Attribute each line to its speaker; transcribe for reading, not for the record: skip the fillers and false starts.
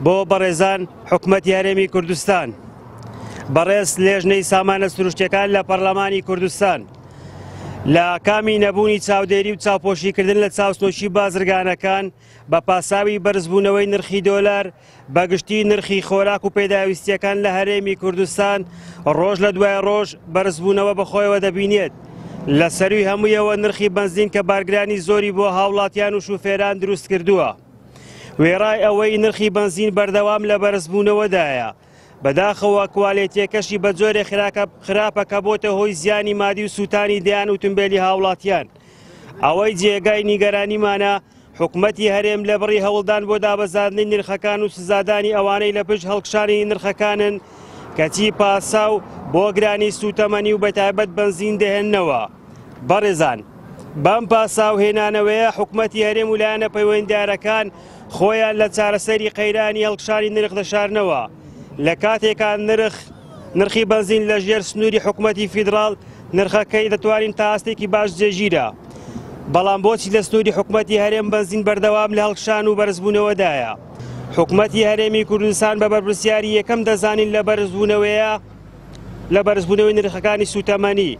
Speaker 1: بۆ بەڕێزان حکومەتی هەرێمی کوردستان، بەڕێز لێژنەی سامانە سروشتیەکان لە پەرلەمانی کوردستان، لە ئاکامی نەبوونی چاودێری و چاوپۆشیکردن لە چاوسنۆکی بازرگانەکان بە پاساوی بەرزبوونەوەی نرخی دۆلار، بە گشتی نرخی خۆراک و پێداویستیەکان لە هەرێمی کوردستان ڕۆژ لە دوای ڕۆژ بەرزبوونەوە بەخۆیەوە دەبینێت. لە سەروی هەموویەوە نرخی بەنزین کە بارگرانی زۆری بۆ هاوڵاتیان و شوفێران دروست کردووە. وێڕای ئەوەی نرخی بەنزین بەردەوام لە بەرزبوونەوەدایە، بەداخەوە کوالێتیەکەشی بە جۆرێ خراپە کە بۆتە هۆی زیانی مادی و سووتانی دەیان ئوتومبێلی هاوڵاتیان. ئەوەی جێگای نیگەرانیمانە، حکومەتی هەرێم لە بڕی هەوڵدان بۆ دابەزاندنی نرخەکان و سزادانی ئەوانەی لە پشت هەڵکشانی نرخەکانن، کەچی پاساو بۆ گرانی سووتەمەنی و بەتایبەت بەنزین دەهێننەوە. بەڕێزان، بەم پاساو هێنانەوەیە حکومەتی هەرێم و لایەنە پەیوەندیدارەکان خۆیان لە چارەسەری قەیرانی هەڵکشانی نرخ دەشارنەوە، لە کاتێکا نرخ نرخی بەنزین لە ژێر سنووری حکومەتی فیدراڵ نرخەکەی دەتوانین تا ئاستێکی باش جێگیرە، بەڵام بۆچی لە سنووری حکومەتی هەرێم بەنزین بەردەوام لە هەڵکشان و بەرزبوونەوەدایە؟ حکومەتی هەرێمی کوردستان بە بەرپرسیاری یەکەم دەزانین لە بەرزبوونەوەیە لە بەرزبوونەوەی نرخەکانی سووتەمەنی.